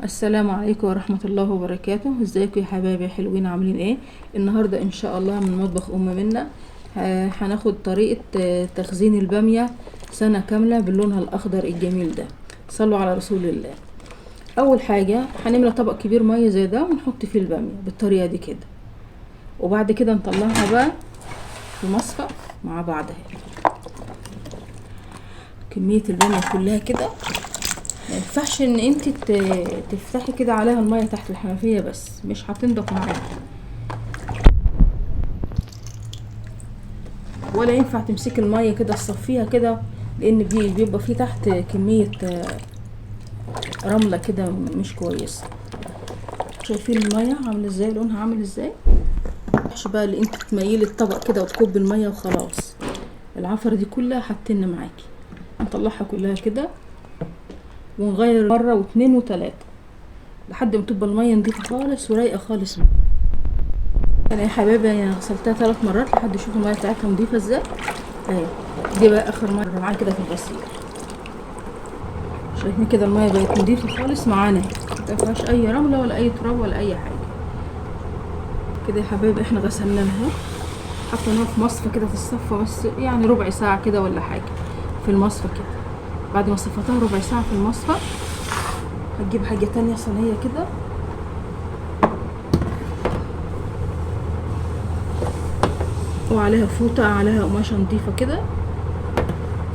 السلام عليكم ورحمة الله وبركاته. ازيكم يا حبايبي حلوين، عاملين ايه النهاردة؟ ان شاء الله من مطبخ ام منة هناخد طريقة تخزين البامية سنة كاملة باللونها الاخضر الجميل ده. صلوا على رسول الله. اول حاجة هنملى طبق كبير مية زي ده ونحط فيه البامية بالطريقة دي كده، وبعد كده نطلعها بقى في مصفى مع بعض. اهي كمية البامية كلها كده. ما ينفعش ان انت تفتحي كده عليها المية تحت الحنفية، بس مش هتنضف معاكي، ولا ينفع تمسكي المية كده تصفيها كده، لان بيبقى فيه تحت كمية رملة كده مش كويسة. شايفين المية عامله ازاي، لونها عامل ازاي؟ مش بقى اللي انت تميلي الطبق كده وتكب المية وخلاص، العفره دي كلها هتتن معاكي. نطلعها كلها كده ونغير مرة واتنين وتلاتة لحد ما تبقى المية نضيفه خالص ورايقه خالص. انا يا حبايبي انا غسلتها 3 مرات لحد شوفوا المية بتاعتها نضيفه ازاي. اهي دي بقى اخر مرة معايا كده في الغسيل. شايفين كده المية بقت نضيفه خالص معانا، ما فيهاش اي رملة ولا اي تراب ولا اي حاجة. كده يا حبايبي احنا غسلناها، حطيناها في مصفى كده تتصفى بس يعني ربع ساعة كده ولا حاجة في المصفى كده. بعد ما صفتها ربع ساعة في المصفى هتجيب حاجة تانية صينية كده، وعليها فوطة عليها قماشة نضيفة كده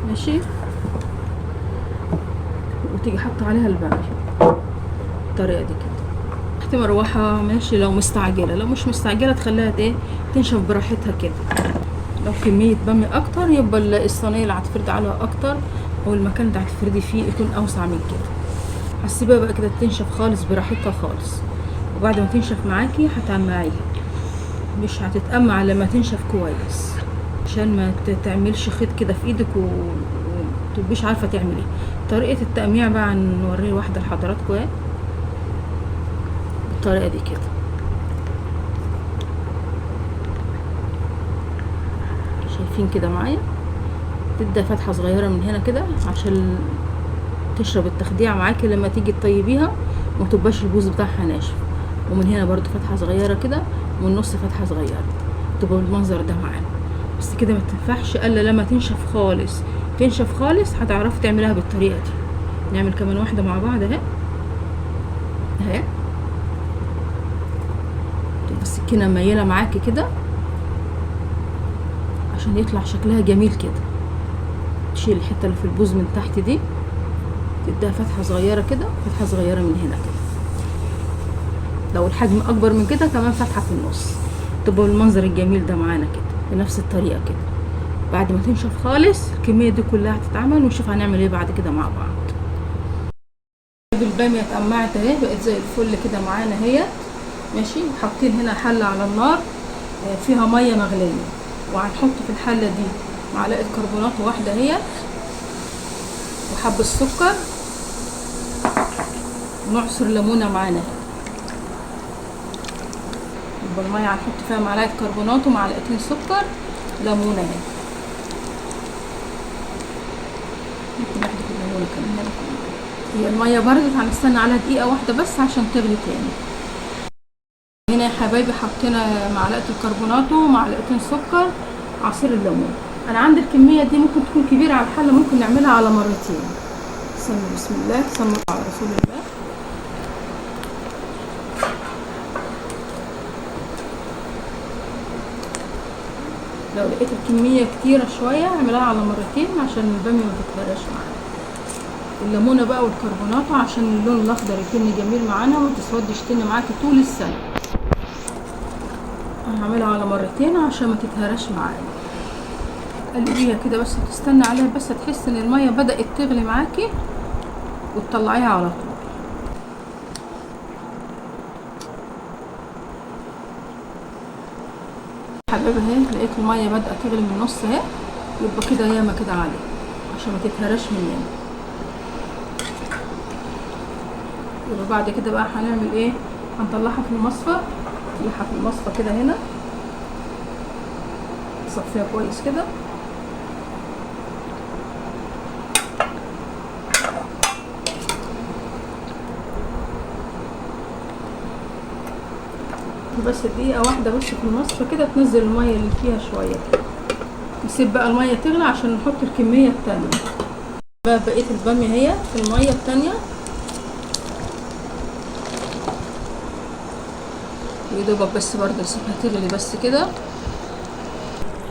ماشي، وتيجي حاطة عليها البامية بالطريقة دي كده تحت مروحة ماشي. لو مستعجلة، لو مش مستعجلة تخليها ايه تنشف براحتها كده. لو كمية بامية اكتر يبقى الصينية اللي هتفرد عليها اكتر، او المكان اللي هتفردي فيه يكون اوسع من كده. هتسيبها بقى كده تنشف خالص براحتها خالص، وبعد ما تنشف معاكي هتقمعيها، مش هتتقمع لما تنشف كويس عشان ما تعملش خيط كده في ايدك ومتبقيش عارفه تعمل ايه. طريقه التقميع بقى هنوريه واحدة لحضراتكم اهي بالطريقة دي كده. شايفين كده معايا؟ تبدا فتحه صغيرة من هنا كده عشان تشرب التخديع معاكي لما تيجي تطيبيها وما تبقاش البوز بتاعها ناشف. ومن هنا برضو فتحه صغيرة كده، ومن النص فتحه صغيرة، تبقى بالمنظر ده معانا. بس كده ما تنفعش الا لما تنشف خالص. تنشف خالص هتعرفي تعمليها بالطريقة دي. نعمل كمان واحدة مع بعض اهي اهي. تبقى السكينة مايلة معاكي كده عشان يطلع شكلها جميل كده. تشيل الحتة اللي في البوز من تحت دي، تديها فتحه صغيرة كده، فتحه صغيرة من هنا كده. لو الحجم اكبر من كده كمان فتحه في النص، تبقى المنظر الجميل ده معانا كده بنفس الطريقة كده. بعد ما تنشف خالص الكمية دي كلها هتتعمل، ونشوف هنعمل ايه بعد كده مع بعض. الباميه اتقمعت اهي، بقت زي الفل كده معانا اهي ماشي. حاطين هنا حله على النار فيها مية مغليه، وهنحط في الحلة دي معلقه كربونات واحدة هي، وحبه سكر، ونعصر ليمونه معانا. يبقى المية هنحط فيها معلقه كربونات ومعلقتين سكر، ليمونه اهي. ممكن ناخد الليمونه كمان. هي المية بردت، هنستنى عليها دقيقة واحدة بس عشان تغلي تاني. هنا يا حبايبي حطينا معلقه الكربونات ومعلقتين سكر، عصير الليمون. انا عندي الكمية دي ممكن تكون كبيرة على الحلة، ممكن نعملها على مرتين. سموا بسم الله، سموا على رسول الله. لو لقيت الكمية كتيرة شوية اعملها على مرتين عشان الباميه ما تتهراش معانا. الليمونه بقى والكربونات عشان اللون الاخضر يكون جميل معانا وما تسودش تاني معاكي طول السنة. انا هعملها على مرتين عشان ما تتهراش معانا. قلبيها كده بس، تستنى عليها بس تحس ان المية بدأت تغلي معاكي وتطلعيها على طول. حبايبي اهي لقيت المية بدأت تغلي من النص اهي، يبقى كده ياما كده عليها عشان ما تتهراش مننا. يبقى بعد كده بقى هنعمل ايه؟ هنطلعها في المصفى، نطلعها في المصفى كده هنا، نصفيها كويس كده. بس دقيقة واحدة بس في المصفى كده، تنزل المية اللي فيها شوية كده. نسيب بقى المية تغلي عشان نحط الكمية التانية. بقى بقية الباميه هي في المية التانية. يا دوبك بس برضه نسيبها تغلي بس كده.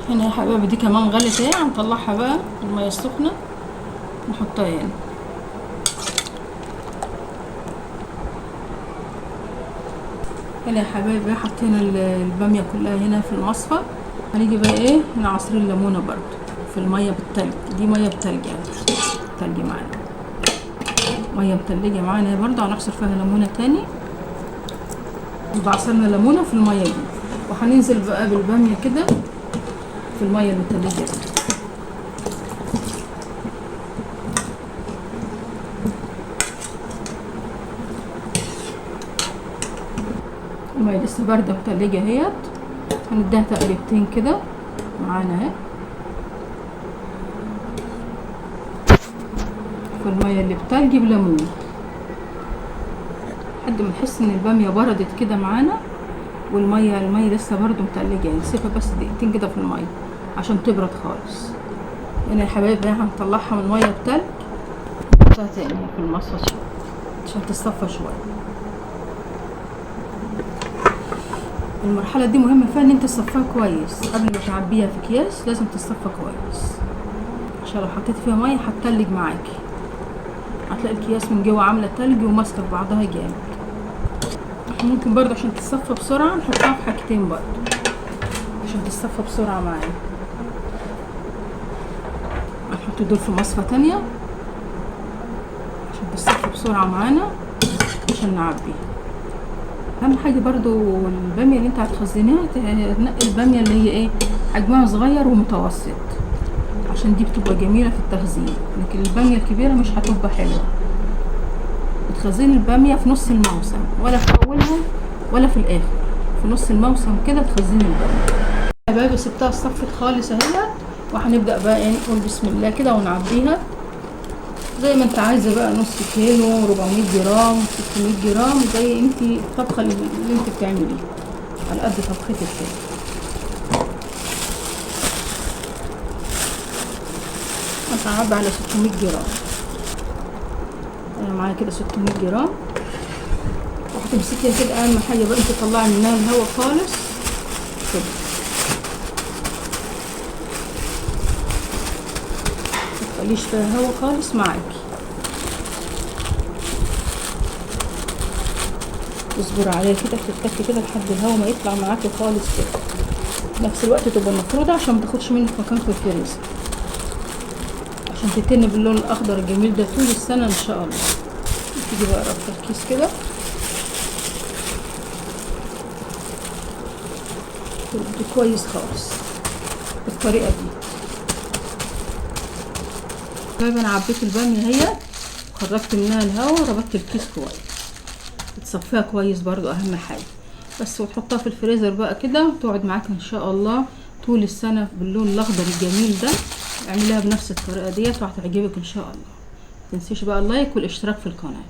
هنا يا حبايبي دي كمان غلت اهي، هنطلعها بقى المية السخنة نحطها هنا. هنا يا حبايبي حطينا الباميه كلها هنا في المصفى. هنيجي بقى ايه نعصر الليمونه برضو في المية بالتلج، دي مية بتلج يعني تلج معانا، مية متلجه معانا برضو، هنعصر فيها ليمونه تاني. بعصرنا ليمونه في المية دي، وهننزل بقى بالباميه كده في المية المتلجه دي. المية لسه باردة متلجه اهيت، هنديها تقلبتين كده معانا اهي في المية اللي بتلج بليمون، لحد ما نحس ان الباميه بردت كده معانا، والمية لسه برده متلجه يعني. نسيبها بس دقيقتين كده في المية عشان تبرد خالص. هنا يا حبايبي هنطلعها من المية بتلج، نحطها تاني في المصفى عشان تصفى شوية. المرحلة دي مهمة فيها ان انت تصفيها كويس قبل ما تعبيها في اكياس، لازم تصفى كويس عشان لو حطيت فيها مية هتتلج معاكي، هتلاقي الأكياس من جوه عامله تلج وماسكه في بعضها جامد. ممكن برضه عشان تتصفى بسرعة نحطها في حاجتين برضه عشان تتصفى بسرعة معانا. هنحط دول في مصفى تانية عشان تتصفى بسرعة معانا عشان نعبيها. اهم حاجة برضو الباميه اللي انت هتخزنيها تنقي الباميه اللي هي ايه حجمها صغير ومتوسط، عشان دي بتبقى جميلة في التخزين، لكن الباميه الكبيرة مش هتبقى حلوة. بتخزين الباميه في نص الموسم، ولا في اولها ولا في الاخر، في نص الموسم كده تخزين الباميه. حبايبي سبتها صفت خالص اهي، وهنبدا بقى ايه نقول بسم الله كده ونعبيها زي ما انت عايزه بقى، نص كيلو، 400 جرام، 600 جرام، زي انت الطبخة اللي انت بتعمليها على قد طبختك كده. انا هعبي على 600 جرام، انا معايا كده 600 جرام. وهتمسكيها كده، اهم حاجة بقى انت تطلعي منها الهواء خالص كده، متخليش فيها هوا خالص معاكي. اصبري عليها كده، تتكي كده لحد الهوا ما يطلع معاكي خالص كده. في نفس الوقت تبقى مفروده عشان ما تاخدش منك مكان في الفريزر، عشان تتني باللون الاخضر الجميل ده طول السنة ان شاء الله. تيجي بقى ربطه الكيس كده، تربطي كويس خالص بالطريقة دي. طيب انا عبيت الباميه اهي وخرجت منها الهواء وربطت الكيس كويس، تصفيها كويس برضو اهم حاجة بس، وتحطها في الفريزر بقى كده وتقعد معاك ان شاء الله طول السنة باللون الاخضر الجميل ده. اعمليها بنفس الطريقة ديت وهتعجبك ان شاء الله. متنسيش بقى اللايك والاشتراك في القناة.